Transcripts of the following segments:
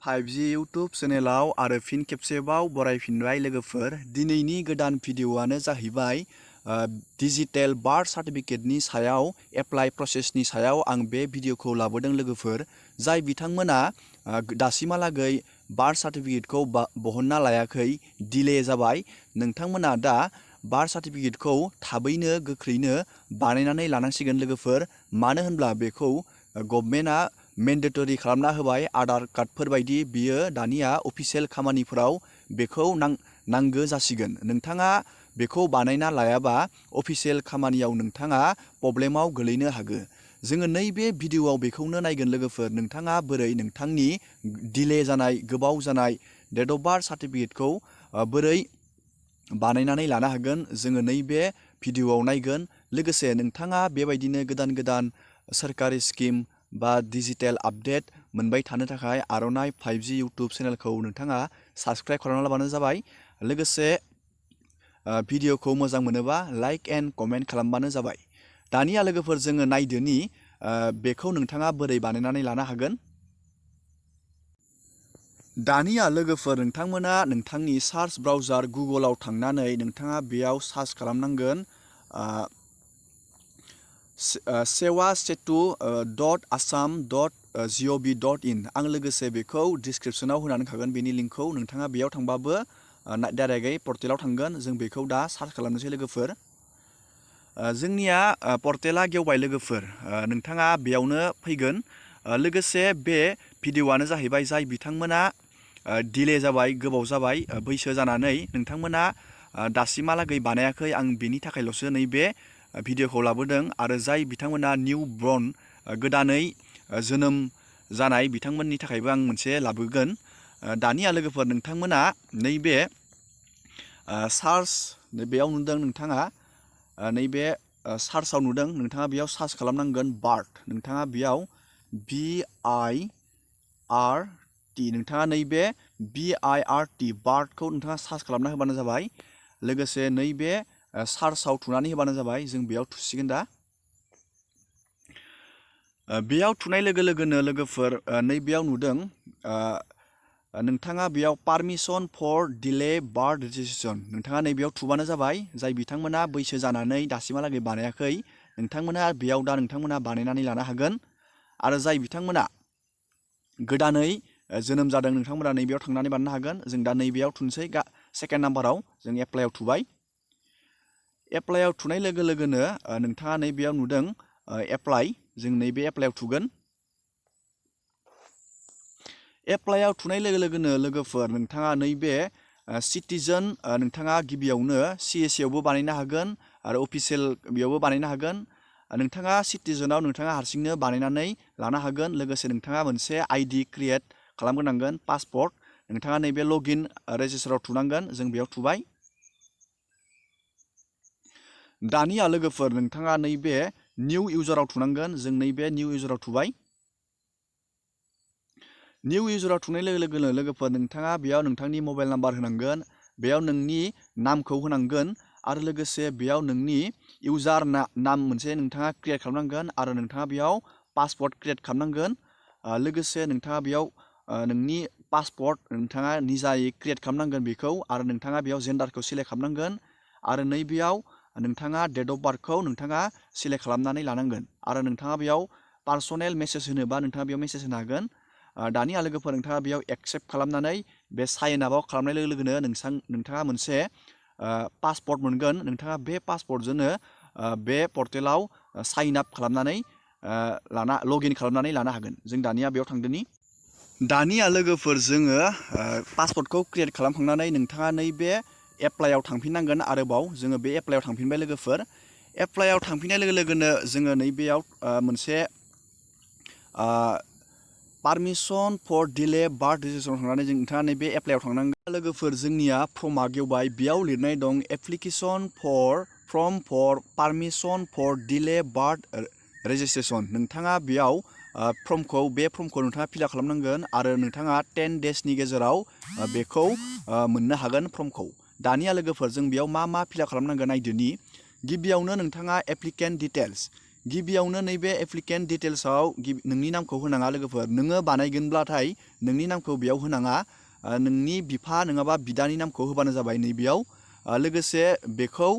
5G YouTube चेनेलाव आरो फिन खेबसेबाव बरायफिनबाय लोगोफोर। दिनैनि गोदान भिडिअ'आनो जाहैबाय डिजिटेल बार्थ सार्टिफिकेटनि सायाव एप्लाइ प्रसेसनि सायाव आं बे भिडिअ'खौ लाबोदों लोगोफोर। जाय बिथांमोना दासिमहालागै बार्थ सार्टिफिकेटखौ बहनना लायाखै, डिले जाबाय, नोंथांमोना दा बार्थ सार्टिफिकेटखौ थाबैनो गोख्रैनो बानायनानै लानांसिगोन लोगोफोर। मानो होनब्ला बेखौ गभर्नमेन्टआ मेन्डेटरि खालामना होबाय। आधार कार्डफोर बायदि बियो दानिया अफिसियेल खामानिफोराव बेखौ नांगौ जासिगोन। नोंथाङा बेखौ बानायना लायाबा अफिसियेल खामानियाव नोंथाङा प्रब्लेमाव गोलैनो हागौ। जोङो नैबे भिडिअ'आव बेखौनो नायगोन लोगोफोर। नोंथाङा बोरै नोंथांनि डिले जानाय, गोबाव जानाय डेट अफ बार्थ सार्टिफिकेटखौ बोरै बानायनानै लानो हागोन, जोङो नैबे भिडिअ'आव नायगोन। लोगोसे नोंथाङा बेबायदिनो गोदान गोदान सोरखारि स्किम बा डिजिटेल आपडेट मोनबाय थानो थाखाय आर'नाइ 5G इउटुब चेनेलखौ नोंथाङा साबस्क्राइब खालामना लाबानो जाबाय। लोगोसे भिडिअ'खौ मोजां मोनोबा लाइक एन्ड कमेन्ट खालामबानो जाबाय। दानिया लोगोफोर जोङो नायदोनि बेखौ नोंथाङा बोरै बानायनानै लानो हागोन। दानिया लोगोफोर नोंथांमोना नोंथांनि सार्च ब्राउजार गुगोलाव थांनानै नोंथाङा बेयाव सार्च खालामनांगोन sewasetu.assam.gov.in। आं लोगोसे बेखौ डिसक्रिपसनाव होनानै थागोन बेनि लिंकखौ। नोंथाङा बेयाव थांबाबो डाइरेक्टयै पर्टेलाव थांगोन। जों बेखौ दा सार्च खालामनोसै लोगोफोर। जोंनिया पर्टेला गेवबाय लोगोफोर। नोंथाङा बेयावनो फैगोन। लोगोसे बे भिडिअ'आनो जाहैबाय जाय बिथांमोना डिले जाबाय, गोबाव जाबाय, बैसो जानानै नोंथांमोना दासिमहालागै बानायाखै, आं बेनि थाखायल'सो नैबे भिडिअ'खौ लाबोदों। आरो जाय बिथांमोना निउ बर्न गोदानै जोनोम जानाय बिथांमोननि थाखायबो आं मोनसे लाबोगोन। दानिया लोगोफोर नोंथांमोना नैबे सार्च बेयाव नुदों, नोंथाङा नैबे सार्चआव नुदों, नोंथाङा बेयाव सार्च खालामनांगोन बार्थ। नोंथाङा बेयाव BIRT, नोंथाङा नैबे BIRT बार्थखौ नोंथाङा सार्च खालामना होबानो जाबाय। लोगोसे नैबे सार्चआव थुनानै होबानो जाबाय। जों बेयाव थुसिगोन दा। बेयाव थुनाय लोगो लोगोनो लोगोफोर नैबेयाव नुदों, नोंथाङा बेयाव permission for delay birth registration, नोंथाङा नैबेयाव थुबानो जाबाय। जाय बिथांमोना बैसो जानानै दासिमहालागै बानायाखै, नोंथांमोना बेयाव दा नोंथांमोना बानायनानै लानो हागोन। आरो जाय बिथांमोना गोदानै जोनोम जादों, नोंथांमोना नैबेयाव थांनानै बानायनो हागोन। जों दा नैबेयाव थुनोसै। सेकेन्ड नाम्बाराव जों एप्लाइआव थुबाय। एप्लाइआव थुनाय लोगो लोगोनो नोंथाङा नैबेयाव नुदों एप्लाइ, जों नैबे एप्लाइआव थुगोन। एप्लाइआव थुनाय लोगो लोगोनो लोगोफोर नोंथाङा नैबे सिटिजन, नोंथाङा गिबियावनो CAC आवबो बानायनो हागोन आरो अफिसियेल बेयावबो बानायनो हागोन। नोंथाङा सिटिजनाव नोंथाङा हारसिंनो बानायनानै लानो हागोन। लोगोसे नोंथाङा मोनसे ID क्रिएट खालामग्रोनांगोन, पासपर्ट। नोंथाङा नैबे लगइन रेजिस्टाराव थुनांगोन। जों बेयाव थुबाय। दानिया लोगोफोर नोंथाङा नैबे निउ इउजाराव थुनांगोन। जों नैबे निउ इउजाराव थुबाय। निउ इउजाराव थुनाय लोगो लोगोनो लोगोफोर नोंथाङा बेयाव नोंथांनि मबाइल नाम्बार होनांगोन, बेयाव नोंनि नामखौ होनांगोन, आरो लोगोसे बेयाव नोंनि इउजार नाम मोनसे नोंथाङा क्रिएट खालामनांगोन, आरो नोंथाङा बेयाव पासपर्ट क्रिएट खालामनांगोन। लोगोसे नोंथाङा बेयाव नोंनि पासपर्ट नोंथाङा निजायै क्रिएट खालामनांगोन बेखौ, आरो नोंथाङा बेयाव जेन्डारखौ सिलेक्ट खालामनांगोन। आरो नैबेयाव नोंथाङा डेट अफ बार्थखौ नोंथाङा सिलेक्ट खालामनानै लानांगोन। आरो नोंथाङा बेयाव पार्सनेल मेसेज होनोबा नोंथाङा बेयाव मेसेज होनो हागोन। दानिया लोगोफोर नोंथाङा बेयाव एक्सेप्ट खालामनानै बे साइन आपआव खालामनाय लोगो लोगोनो नोंथाङा मोनसे पासपर्ट मोनगोन। नोंथाङा बे पासपर्टजोंनो बे पर्टेलाव साइन आप खालामनानै लगइन खालामनानै लानो हागोन। जों दानिया बेयाव थांदोनि। दानिया लोगोफोर जोङो पासपर्टखौ क्रिएट खालामखांनानै नोंथाङा नैबे एप्लाइआव थांफिननांगोन। आरोबाव जोङो बे एप्लाइआव थांफिनबाय लोगोफोर। एप्लाइआव थांफिननाय लोगो लोगोनो जोङो नैबेयाव मोनसे permission for delay birth registration थांनानै नोंथाङा नैबे एप्लाइआव थांनांगोन। लोगोफोर जोंनिया फर्मआ गेवबाय। बेयाव लिरनाय दं application form for permission for delay birth registration. नोंथाङा बेयाव बे फर्मखौ नोंथाङा फिलआप खालामनांगोन, आरो नोंथाङा 10 डेजनि गेजेराव बेखौ मोननो हागोन फर्मखौ। दानिया लोगोफोर जों बेयाव मा फिलआप खालामनांगोन नायदोनि। गिबियावनो नोंथाङा एप्लिकेन्ट डिटेल्स, गिबियावनो नैबे एप्लिकेन्ट डिटेल्सआव नोंनि नामखौ होनाङा लोगोफोर। नोङो बानायगोनब्लाथाय नोंनि नामखौ बेयाव होनाङा, नोंनि बिफा नङाबा बिदानि नामखौ होबानो जाबाय नैबेयाव। लोगोसे बेखौ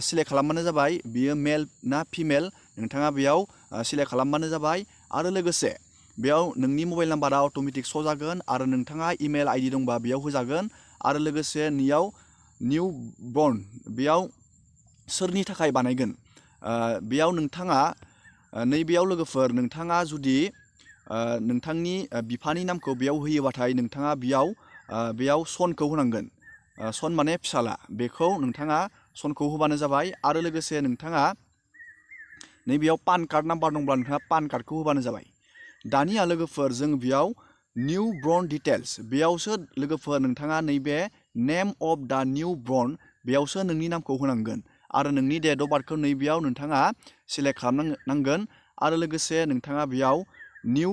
सिलेक्ट खालामबानो जाबाय बियो मेल ना फिमेल नोंथाङा बेयाव सिलेक्ट खालामबानो जाबाय। आरो लोगोसे बेयाव नोंनि मबाइल नाम्बारा अट'मेटिक श' जागोन आरो नोंथाङा इमेल आइडि दंबा बेयाव होजागोन। आरो लोगोसे नैयाव निउ बर्न बेयाव सोरनि थाखाय बानायगोन बेयाव नोंथाङा नैबेयाव लोगोफोर नोंथाङा जुदि नोंथांनि बिफानि नामखौ बेयाव होयोबाथाय नोंथाङा बेयाव सनखौ होनांगोन। सन माने फिसाला, बेखौ नोंथाङा सनखौ होबानो जाबाय। आरो लोगोसे नोंथाङा नैबेयाव पान कार्ड नाम्बार दंब्ला नोंथाङा पान कार्डखौ होबानो जाबाय। दानिया लोगोफोर जों बेयाव निउ बर्न डिटेल्स बेयावसो लोगोफोर नोंथाङा नैबे नेम अफ दा निउ बर्न बेयावसो नोंनि नामखौ होनांगोन। आरो नोंनि डेट अफ बार्थखौ नैबेयाव नोंथाङा सिलेक्ट खालामनांगोन। आरो लोगोसे नोंथाङा बेयाव निउ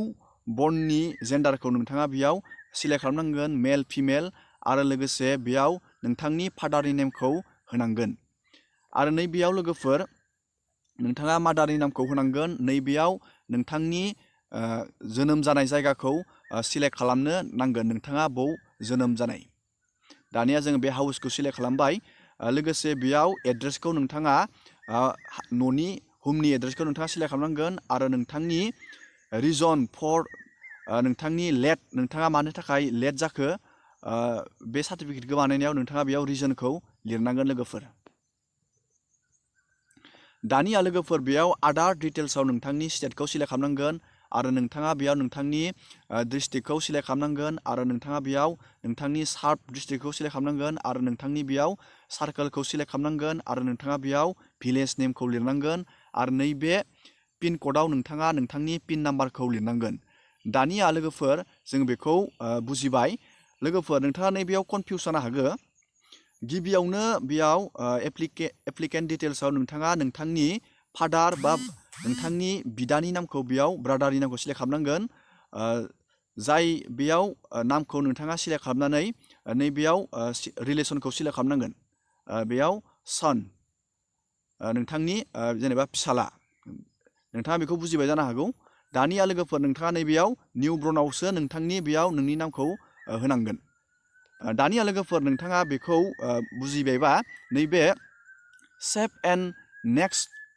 बर्ननि जेन्डारखौ नोंथाङा बेयाव सिलेक्ट खालामनांगोन, मेल फिमेल। आरो लोगोसे बेयाव नोंथांनि फादारनि नेमखौ होनांगोन। आरो नैबेयाव लोगोफोर नोंथाङा मादारनि नामखौ होनांगोन। नैबेयाव नोंथांनि जोनोम जानाय जायगाखौ सिलेक्ट खालामनो नांगोन, नोंथाङा बबाव जोनोम जानाय। दानिया जोङो बे हाउसखौ सिलेक्ट खालामबाय। लोगोसे बेयाव एड्रेसखौ नोंथाङा न'नि हमनि एड्रेसखौ नोंथाङा सिलेक्ट खालामनांगोन। आरो नोंथांनि रिजन फर नोंथांनि लेट नोंथाङा मानो थाखाय लेट जाखो बे सार्टिफिकेटखौ बानायनायाव नोंथाङा बेयाव रिजनखौ लिरनांगोन लोगोफोर। दानिया लोगोफोर बेयाव आदार डिटेल्सआव नोंथांनि स्टेटखौ सिलेक्ट खालामनांगोन। आरो नोंथाङा बेयाव नोंथांनि डिस्ट्रिक्टखौ सिलेक्ट खालामनांगोन। आरो नोंथाङा बेयाव नोंथांनि साब डिस्ट्रिक्टखौ सिलेक्ट खालामनांगोन। आरो नोंथांनि बेयाव सार्कोलखौ सिलेक्ट खालामनांगोन। आरो नोंथाङा बेयाव भिलेज नेमखौ लिरनांगोन। आरो नैबे पिन क'डआव नोंथाङा नोंथांनि पिन नाम्बारखौ लिरनांगोन। दानिया लोगोफोर जों बेखौ बुजिबाय। लोगोफोर नोंथाङा नैबेयाव कनफिउस जानो हागौ। गिबियावनो बेयाव एप्लिकेन्ट डिटेल्सआव नोंथाङा नोंथांनि फादार बा नोंथांनि बिदानि नामखौ बेयाव ब्रादारनि नामखौ सिलेक्ट खालामनांगोन। जाय बेयाव नामखौ नोंथाङा सिलेक्ट खालामनानै नैबेयाव रिलेसनखौ सिलेक्ट खालामनांगोन। बेयाव सन नोंथांनि जेनेबा फिसाला, नोंथाङा बेखौ बुजिबाय जानो हागौ। दानिया लोगोफोर नोंथाङा नैबेयाव निउ बर्नआवसो नोंथांनि बेयाव नोंनि नामखौ होनांगोन। दानिया लोगोफोर नोंथाङा बेखौ बुजिबायबा नैबे सेभ एन्ड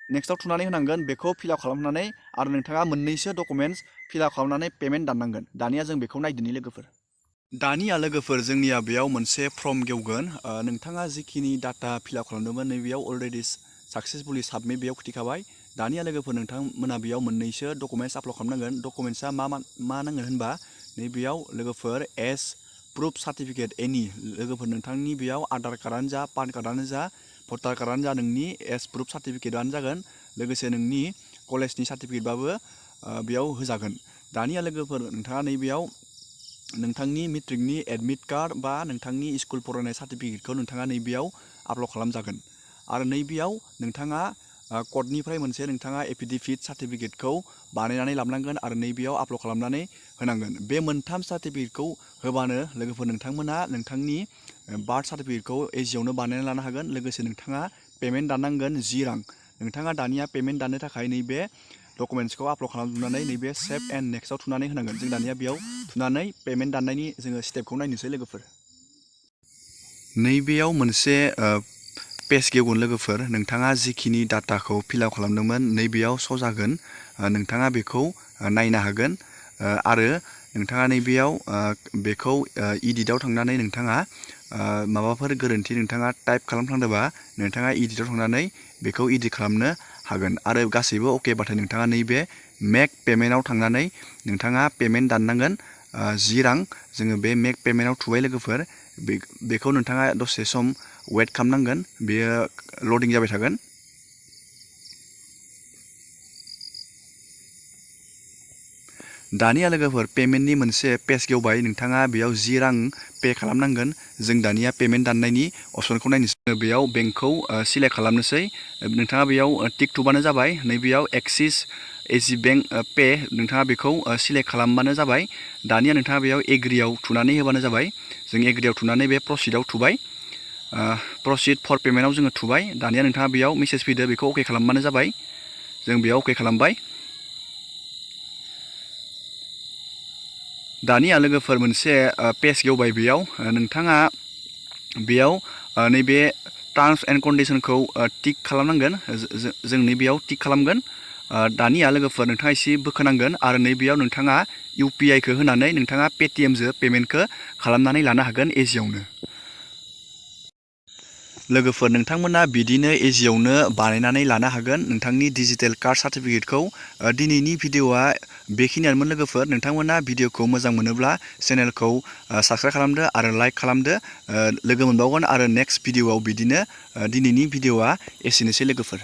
नेक्स्टआव थुनानै होनांगोन। बेखौ फिलआप खालामनानै आरो नोंथाङा मोननैसो डकुमेन्टस फिलआप खालामनानै पेमेन्ट दाननांगोन। दानिया जों बेखौ नायदोनि लोगोफोर। दानिया लोगोफोर जोंनिया बेयाव मोनसे फर्म गेवगोन। नोंथाङा जिखिनि डाटा फिलआप खालामदोंमोन नैबेयाव अलरेडि साक्सेसफुलि साबमिट बेयाव खिथिखाबाय। दानिया लोगोफोर नोंथांमोना बेयाव मोननैसो डकुमेन्टस आपल'ड खालामनांगोन। डकुमेन्टसा मा नांगोन होनबा नैबेयाव लोगोफोर एस प्रुफ सार्टिफिकेट एनि लोगोफोर नोंथांनि बेयाव आधार कार्डआनो जा, पान कार्डआनो जा, भटार कार्डआनो जा, नोंनि एस प्रुफ सार्टिफिकेटआनो जागोन। लोगोसे नोंनि कलेजनि सार्टिफिकेटबाबो बेयाव होजागोन। दानिया लोगोफोर नोंथाङा नैबेयाव नोंथांनि मेट्रिकनि एडमिट कार्ड बा नोंथांनि स्कुल फरायनाय सार्टिफिकेटखौ नोंथाङा नैबेयाव आपल'ड खालामजागोन। आरो नैबेयाव नोंथाङा कर्टनिफ्राय मोनसे नोंथाङा एफिडेभिट सार्टिफिकेटखौ बानायनानै लाबोनांगोन आरो नैबेयाव आपल'ड खालामनानै होनांगोन। बे मोनथाम सार्टिफिकेटखौ होबानो लोगोफोर नोंथांमोना नोंथांनि बार्थ सार्टिफिकेटखौ इजियावनो बानायना लानो हागोन। लोगोसे नोंथाङा पेमेन्ट दाननांगोन 10 रां। नोंथाङा दानिया पेमेन्ट दाननो थाखाय नैबे डकुमेन्टसखौ आपल'ड खालामजोबनानै नैबे सेभ एन्ड नेक्स्टआव थुनानै होनांगोन। जों दानिया बेयाव थुनानै पेमेन्ट दाननायनि जोङो स्टेपखौ नायनोसै लोगोफोर। नैबेयाव मोनसे पेज गेवगोन लोगोफोर। नोंथाङा जिखिनि डाटाखौ फिलआप खालामदोंमोन नैबेयाव श' जागोन। नोंथाङा बेखौ नायनो हागोन। आरो नोंथाङा नैबेयाव बेखौ इडिटआव थांनानै नोंथाङा माबाफोर गोरोन्थि नोंथाङा टाइप खालामफ्लांदोंबा नोंथाङा इडिटआव थांनानै बेखौ इडिट खालामनो हागोन। आरो गासैबो अकेबाथाय नोंथाङा नैबे मेक पेमेन्टआव थांनानै नोंथाङा पेमेन्ट दाननांगोन 10 रां। जोङो बे मेक पेमेन्टआव थुबाय लोगोफोर। बेखौ नोंथाङा दसे सम वेट खालामनांगोन, बेयो लडिं जाबाय थागोन। दानिया लोगोफोर पेमेन्टनि मोनसे पेज गेवबाय। नोंथाङा बेयाव 10 रां पे खालामनांगोन। जों दानिया पेमेन्ट दाननायनि अपसनखौ नायनोसै। बेयाव बेंकखौ सिलेक्ट खालामनोसै। नोंथाङा बेयाव टिक थुबानो जाबाय। नैबेयाव एक्सिस एसि बेंक पे नोंथाङा बेखौ सिलेक्ट खालामबानो जाबाय। दानिया नोंथाङा बेयाव एग्रियाव थुनानै होबानो जाबाय। जों एग्रियाव थुनानै बे प्रसिडआव थुबाय। प्रसिड फर पेमेन्टआव जोङो थुबाय। दानिया नोंथाङा बेयाव मेसेज फैदो, बेखौ अके खालामबानो जाबाय। जों बेयाव अके खालामबाय। दानिया लोगोफोर मोनसे पेज गेवबाय बेयाव नोंथाङा बेयाव नैबे टार्म्स एन्ड कन्डिशनखौ टिक खालामनांगोन। जों नैबेयाव टिक खालामगोन। दानिया लोगोफोर नोंथाङा एसे बोखोनांगोन आरो नैबेयाव नोंथाङा UPI खौ होनानै नोंथाङा पेटिएमजों पेमेन्टखौ खालामनानै लानो हागोन इजियावनो। लोगोफोर नोंथांमोना बिदिनो इजियावनो बानायनानै लानो हागोन नोंथांनि डिजिटेल कार्ड सार्टिफिकेटखौ। दिनैनि भिडिअआ बेखिनियानोमोन लोगोफोर। नोंथांमोना भिडिअखौ मोजां मोनोब्ला चेनेलखौ साबस्क्राइब खालामदो आरो लाइक खालामदो। लोगो मोनबावगोन आरो नेक्स्ट भिडिअआव बिदिनो। दिनैनि भिडिअआ एसेनोसै लोगोफोर।